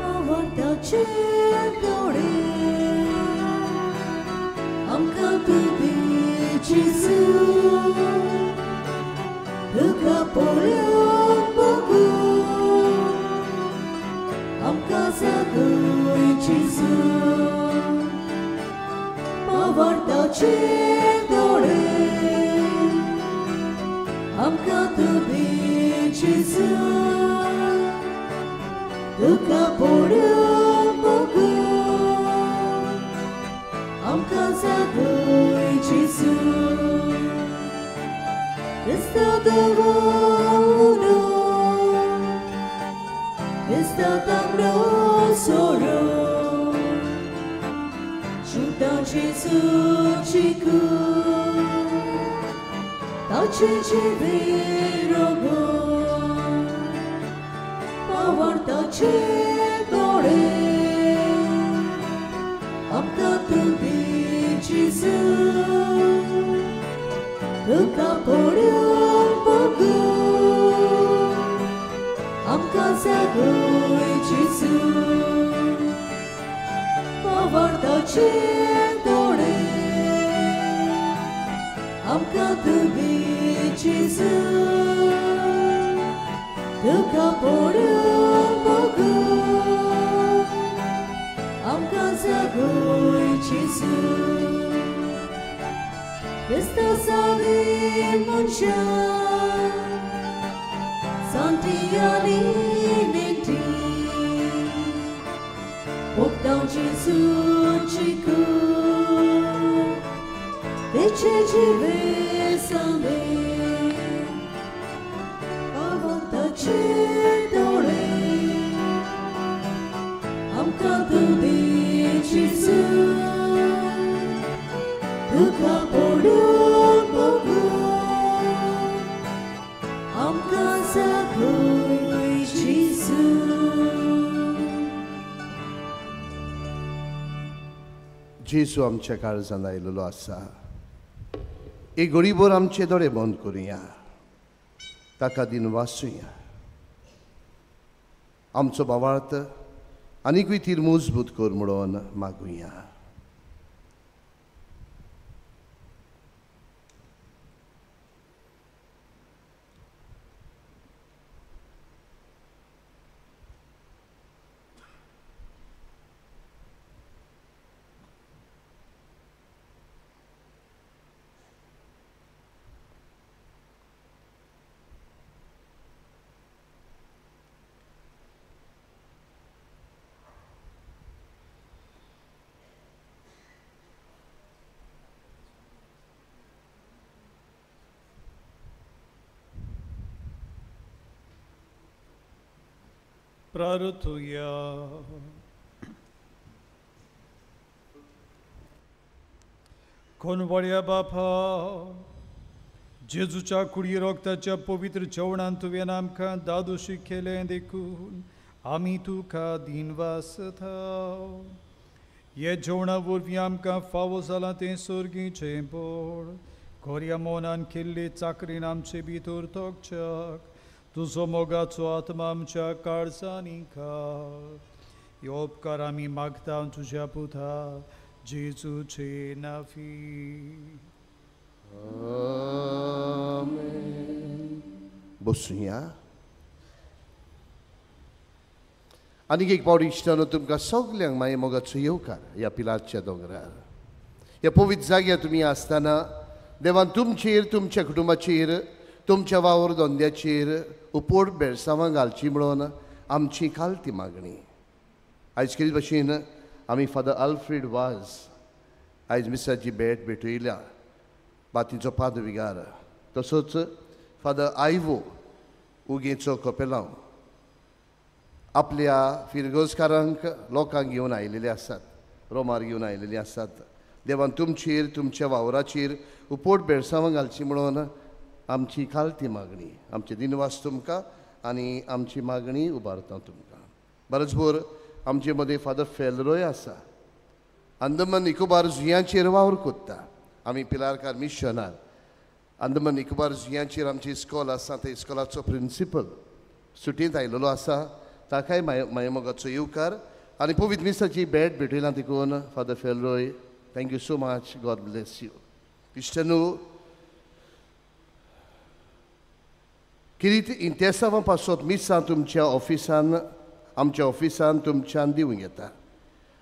आवडताचे दोळे आमकां तूं दी जेजू तुका पळोवंक बगू आमकां जागय जेजू आवडताचे दोळे आमकां तूं दी जेजू तुका पळोवंक बगू आमकां जागय जेजू. Está devoro, está tambrosoro, junta Jesu chiku, tache chivirogo, pavartache dore, amka tundi Jesu. तुका पळोवंक बगू आमकां जागय जेजू आवडताचे दोळे आमकां तूं दी जेजू तुका पळोवंक बगू आमकां जागय जेजू. Questa sali muncia, santi alimenti, पडटां जेजूची कूड तेचे जिवे सांबे पावोंक ताचे दोळे आमकां तूं दी जेजू तुका पडूंक मोगू आमकां जागय जेजू. जेजू आमच्या काळजान आयिल्लो आसा. एक घडीभर आमचे दोळे बंद करुया, ताका दिन वाचुया. आमचो भावार्थ आनीकूय तीर मजबूत कर म्हणून मागुया. प्रार्थुया. कोनवळ्या बापा, जेजूच्या कुडी रोगताच्या पवित्र जेवणान तुवें आमकां दादोशी केलें देखून आमी तुका दिनवासता. हे जेवणा वरवीं आमकां फावो जालां तें सर्गीचें बळ खऱ्या मनान केल्ले चाकरीन आमचे भितर तोखच्याक तुजो मोगाचो आत्मा आमच्या काळजांनी घाल. हे उपकार आमी मागता तुज्या पुता जेजूचे नाफी. आमेन. बसुया. आनीक एक पावट इश्टानो तुमकां सगल्यांक माये मोगाचो येवकार ह्या पिलारच्या दोंगरार. ह्या पवित्र जाग्यार तुमी आसतना देवान तुमचेर, तुमच्या कुटुंबाचेर, तुमच्या वावर धंद्याचेर उपोट बेळसांवां घालची म्हणून आमची खालती मागणी. आयज केल्ले भशेन आमी फादर आल्फ्रेड वाज आयज मिसाची भेट भेटयल्या, बातीचो पाद विगार, तसोच फादर आयवो उगेचो कपेलांव आपल्या फिरगोजकारांक लोकांक घेवन आयिल्ले आसात, रोमार घेवन आयिल्ले आसात. देवान तुमचेर, तुमच्या वावराचेर उपोट बेळसांवां घालची म्हणून आमची खालती मागणी. आमचे दिनवास तुमकां आनी आमची मागणी उबारता तुमकां. बरोच भर आमचे मदें फादर फेलरोय आसा, अंदमान निकोबार जुंयाचेर वावर कोत्ता. आमी पिलारकार मिशनार अंदमान निकोबार जुंयाचेर आमची इस्कॉल आसा, त्या इस्कॉलाचो प्रिंसिपल सुटयेंत आयिल्लो आसा, ताकाय मायमोगाचो येवकार आनी पवित्र मिसाची भेट भेटयला देखून father Felroy thank you so much, God bless you. इश्टनू, किरीत इंतेसांवां पासत मिसां तुमच्या ऑफिसान, आमच्या ऑफिसान तुमच्यान दिवंक येता.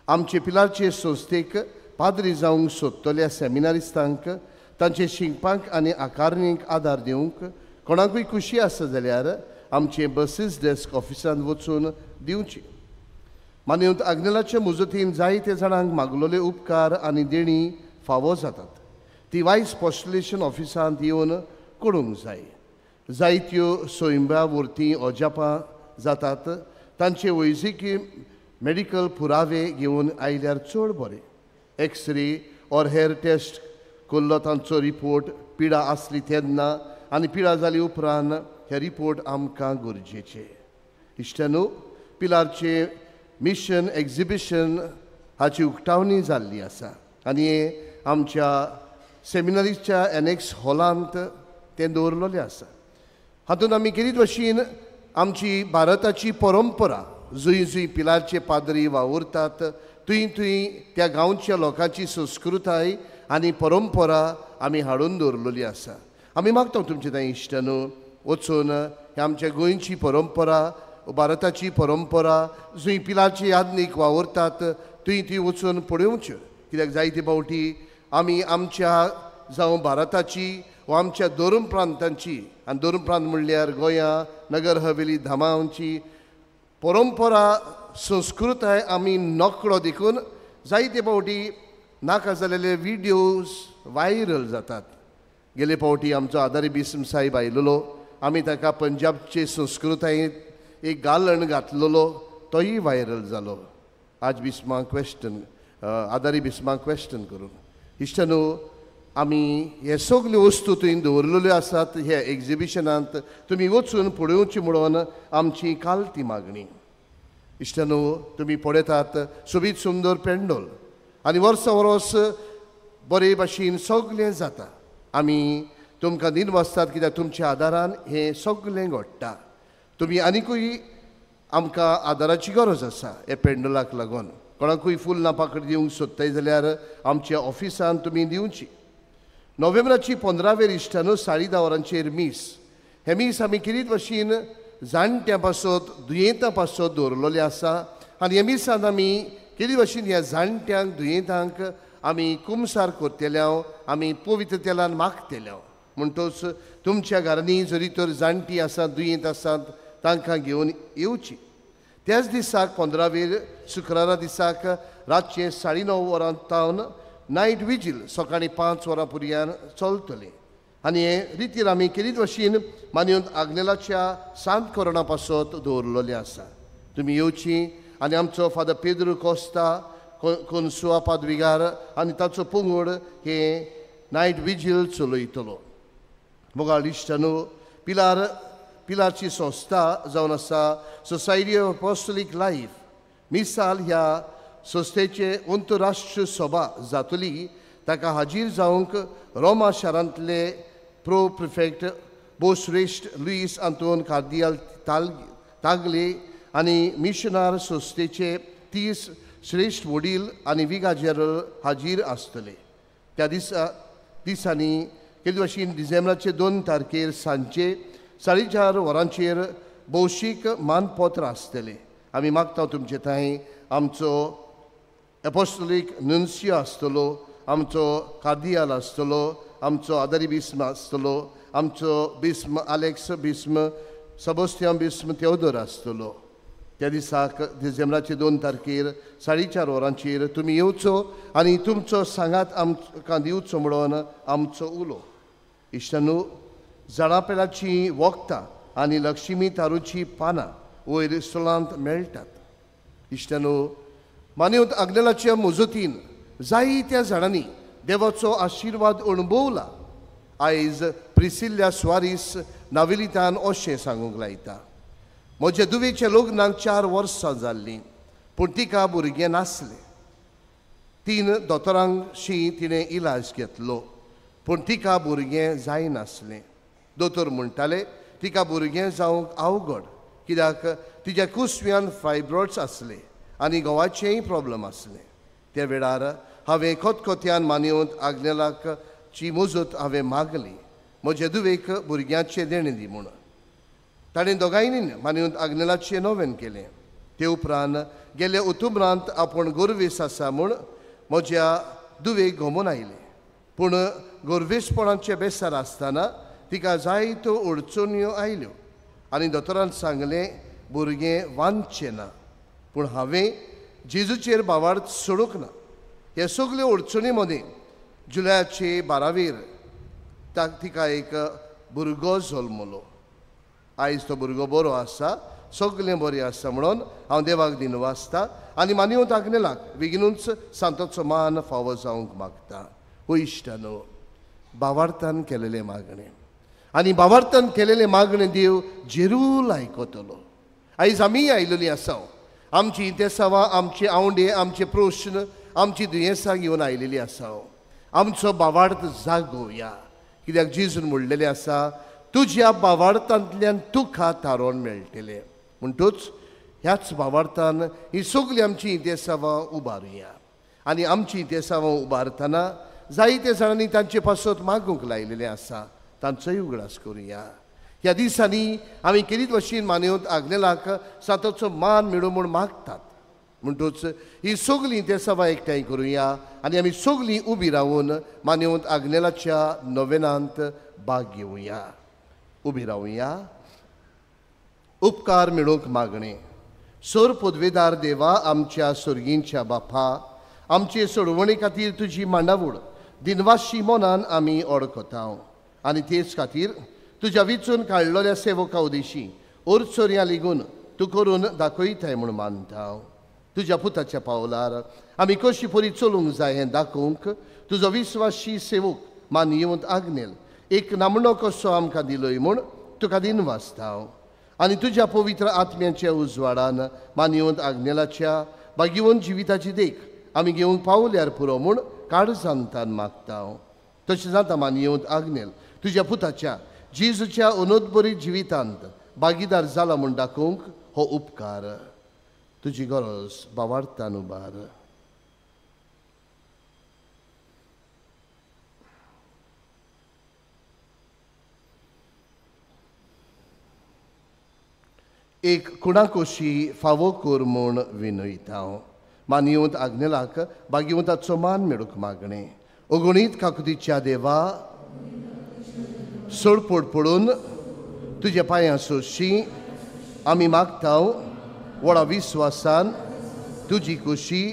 आमचे पिलारचे संस्थेक पाद्री जावंक सोदतल्या सेमिनारिस्तांक तांचे शिकपाक आनी आकारणीक आदार दिवंक कोणाकूय खुशी आसा जाल्यार आमचे बसीस डेस्क ऑफिसान वचून दिवची. मानवत आग्नेलाचे मुजतीन जायते जाणांक मागलोले उपकार आनी देणी फावो जातात, ती वायस पोस्टलेशन ऑफिसांत येवन करूंक जाय. जायत्यो सोयंबा वरती अजापां जातात, तांचे वैजकी मेडिकल पुरावे घेवन आयल्यार चड बरें. एक्सरे ऑर हेर टेस्ट केल्लो तांचो रिपोर्ट पिडा आसली तेन्ना आनी पिडा जाली उपरांत हे रिपोर्ट आमकां गरजेचे. इश्टानो, पिलारचे मिशन एक्झिबिशन हाची उक्तावणी जाल्ली आसा आनी आमच्या सेमिनारीच्या एनेक्स हॉलांत तें दवरलेलें आसा. हातूंत आमी केरीत भशेन आमची भारताची परंपरा, जंय जंय पिलारचे पाद्री वावुरतात थंय थंय त्या गांवच्या लोकांची संस्कृताय आनी परंपरा आमी हाडून दवरलेली आसा. आमी मागता तुमचे थंय इश्टानो वचून हे आमच्या गोंयची परंपरा, भारताची परंपरा जंय पिलारची यादनीक वावुरतात थंय ती वचून पळोवच्यो. कित्याक जायते फावटी आमी आमच्या जावं भारताची वा आमच्या धर्म प्रांतांची, आनी धर्म प्रांत म्हणल्यार गोंया, नगर हवेली, धामांची परंपरा संस्कृताय आमी नकळो देखून जायते फावटी नाका जालेले व्हिडियोज व्हायरल जातात. गेले फावटी आमचो आदारी बिस्म साहेब आयलेलो, आमी ताका पंजाबचे संस्कृतायेंत एक गालण घातलेलो, तोय व्हायरल जालो. आज बिस्माक क्वेश्चन, आदारी बिस्माक क्वेश्चन करून. इश्टानो, आमी हे सगल्यो वस्तू थंय दवरलेल्यो आसात ह्या एग्जिबिशनांत, तुमी वचून पळोवची म्हणून आमची कालती मागणी. इश्टानो, तुमी पळयतात सोबीत सुंदर पेंडोल आनी वर्सा वर्स बरे भाशेन सगळें जाता. आमी तुमकां दिनवासतात कित्याक तुमच्या आदारान हें सगळें घडटा. तुमी आनिकूय आमकां आदाराची गरज आसा ह्या पेंडोलाक लागून. कोणाकूय फूल ना पाकड दिवंक सोदताय जाल्यार आमच्या ऑफिसान तुमी दिवची. नोव्हेंबराची 15वेर इश्टानो 10:30 वरांचेर मीस. हें मीस आमी किरीत भाशेन जाणट्यां पासत दुयेंतां पासत दवरलेलें आसा आनी ह्या मिसान आमी कितें भाशेन ह्या जाणट्यांक दुयेंतांक आमी कुमसार करतले, आमी पवित्र तेलान मागतले. म्हणटच तुमच्या घरांनी जरी तर जाणटी आसात दुयेंत आसात तांकां घेवन येवची. त्याच दिसाक 15वेर शुक्रारा दिसाक रातचे 9:30 वरां तावन नायट विजील सकाळीं 5 वरां पर्यंत चलतलें. आनी हे रितीर आमी केरीत भाशेन मानून आग्नेलाच्या सांत कोरोना पासत दवरलेलें आसा. तुमी येवची आनी आमचो फादर पेद्रू कोस्ता कोन्सुआ पादविगार आनी ताचो पंगड हे नायट विजील चलयतलो. मोगाळ इश्टानो, पिलारची संस्था जावन आसा सोसायटी ऑफ अपोस्टोलीक लायफ मिसाल ह्या संस्थेचे अंतरराष्ट्रीय सभा जातली. ताका हाजीर जावंक रोमा शारांतले प्रो प्रिफेक्ट बोश्रेश्ठ लुईस आंतोन कार्दियाल तागले आनी मिशनार संस्थेचे 30 श्रेश्ठ वडील आनी विगा जनरल हाजीर आसतले. त्या दिसांनी केल्ले भाशेन डिसेंबराचे 2 तारखेर सांजचे 4:30 वरांचेर भौशीक मानपत्र आसतलें. आमी मागता तुमचे थंय आमचो एपोस्टोलीक नुन्सियो आसतलो, आमचो कार्दियाल आसतलो, आमचो आदारी बिस्म आसतलो, आमचो बिस्म आलेक्स बिस्म सबोस्तियाम बिस्म तेवदोर आसतलो. त्या दिसाक डिसेंबराचे 2 तारखेर 4:30 वरांचेर तुमी येवचो आनी तुमचो सांगात आमकां दिवचो म्हणून आमचो उलो. इश्टानू, झाडां पेडाचीं वखदां आनी लक्ष्मी तारूची पानां वयर स्थलांत मेळटात. इश्टानू, मानवत आग्नेलाच्या मजतीन जायत्या झाडांनी देवाचो आशिर्वाद अणभवला. आयज प्रिसिल्ल्या स्वारीस नावेलितान अशें सांगूंक लायता, म्हज्या दुवेच्या लग्नाक 4 वर्सां जाल्लीं, पूण तिका भुरगें नासलें. 3 दोतोरांशी तिणें इलाज घेतलो, पूण तिका भुरगें जायनासलें. दोतोर म्हणटाले तिका भुरगें जावंक अवघड, कित्याक तिच्या कुसव्यान फायब्रॉइड्स आसले आनी घोवाचेंय प्रॉब्लम आसलें. त्या वेळार हांवें खतखत्यान मानवत आग्नेलाक ची मजत हांवें मागली, म्हजे दुवेक भुरग्यांचें देणें दी म्हूण. ताणें दोगांयनी मानवत आग्नेलाचें नोवेन केलें. ते उपरांत गेल्या उतुमरांत आपूण गोरवेस आसा म्हूण म्हज्या दुवेक घोमून आयलें. पूण गोरवेसपणाचे बेसार आसतना तिका जायत्यो अडचण्यो आयल्यो आनी दोतोरान सांगलें भुरगें वांचचें ना. पूण हांवें जेजूचेर भावार्थ सोडूंक ना. हे सगल्यो अडचणी मदीं जुलयाचे 12वेर तिका एक भुरगो जल्मलो. आयज तो भुरगो बरो आसा, सगळें बरें आसा म्हणून हांव देवाक दिनवासता आनी मानवत आग्नेलाक बेगिनूच सांताचो मान फावो जावंक मागता. हो इश्टानो, भावार्थान केलेलें मागणें आनी भावार्थान केलेलें मागणें देव जेरूल आयकतलो. आयज आमीय आयलेलीं आसा, आमची इतेसावां, आमचे आवंडे, आमचे प्रश्न, आमची दुयेंसां घेवन आयलेलीं आसा. आमचो भावार्थ जागोवया, कित्याक जेजून म्हणलेलें आसा, तुज्या भावार्थांतल्यान तुका थारोवन मेळटलें. म्हणटूच ह्याच भावार्थान ही सगळीं आमची इतेसावां उबारुया आनी आमची इतेसावां उबारतना जायते जाणांनी तांचे पासत मागूंक लायलेलें आसा, तांचोय उगडास करुया. ह्या दिसांनी आमी केरीत भाशेन मानवत आग्नेलाक सांताचो मान मेळूं म्हूण मागतात. म्हणटूच ही सगळीं इतेसावां एकठांय करुया आनी आमी सगळीं उबी रावून मानवत आग्नेलाच्या नोवेनांत भाग घेवया. उबी रावया. उपकार मेळोवंक मागणें. सोर पदवेदार देवा, आमच्या सोर्गींच्या बापा, आमचे सोडवणे खातीर तुजी मांडावळ दिनवाशी मनान आमी ओळखता आनी तेच खातीर तुज्या विचून काडलेल्या सेवका उदेशी ओरचोरयां लिगून तूं करून दाखयताय म्हूण मानता. तुज्या पुताच्या पावलार आमी कशी परी चलूंक जाय हें दाखोवंक तुजो विस्वाशी सेवक मानयेवंत आग्नेल एक नामणो कसो आमकां दिलोय म्हूण तुका दिनवासता. आनी तुज्या पवित्र आत्म्याच्या उजवाडान मानयेवंत आग्नेलाच्या भाग्यवंत जिविताची देख आमी घेवंक पावल्यार पुरो म्हूण काळजांतान मागता. तशें जाता मानयेवंत आग्नेल तुज्या पुताच्या जेजूच्या अनोदबरी जिवितांत भागीदार जाला म्हूण दाखोवंक हो उपकार तुजी गरज बावार्थान उबार. एक कुणाकोशी फावो कर म्हूण विनयता. मानयेवंत आग्नेलाक भाग्यवंताचो मान मेळूंक मागणें. अगणीत काकुतीच्या देवा, सोडपोड पडून तुज्या पांयां सोशी आमी मागता व्हडा विस्वासान तुजी खुशी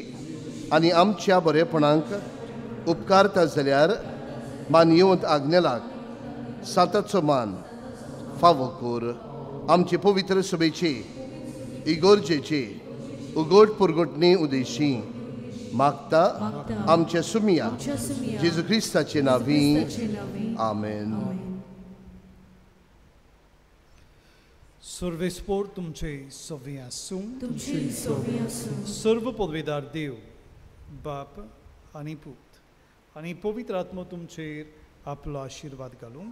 आनी आमच्या बरेपणाक उपकारता जाल्यार मानयेवंत आग्नेलाक साताचो मान फावो कर. आमचे पवित्र सभेचे इगोर्जेचे उगोट पुरगोटणे उदेशी मागता आमच्या सुमिया जेजू क्रिस्ताचे नांवी, आमेन. सर्वेस्पोर तुमचे सवे आसूं. सर्व पदवेदार देव बाप आनी पूत आनी पवित्र आत्मो तुमचेर आपलो आशिर्वाद घालूं.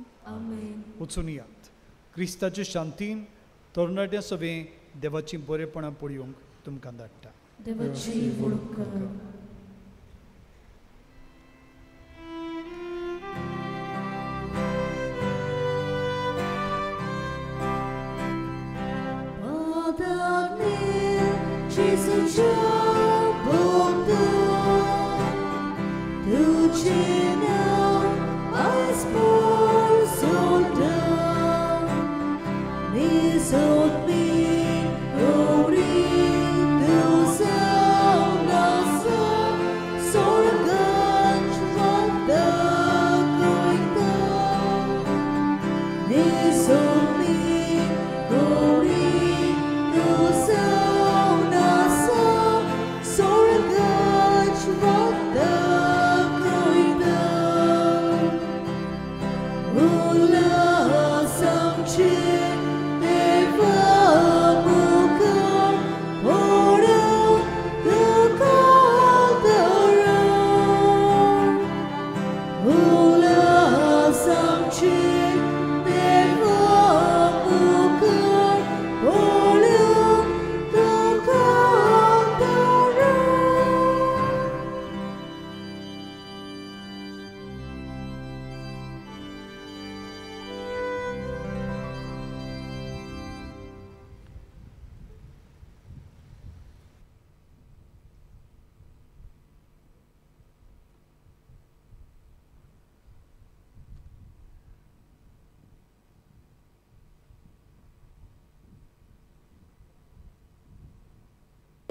वचून यात क्रिस्ताचे शांतीन तरणाट्या सवे देवाची बरेपणां पळोवंक तुमकां धाडटा.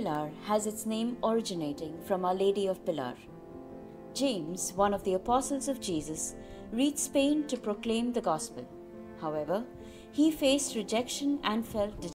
Pilar has its name originating from Our Lady of Pilar. James, one of the apostles of Jesus, reached Spain to proclaim the gospel. However, he faced rejection and felt dejected.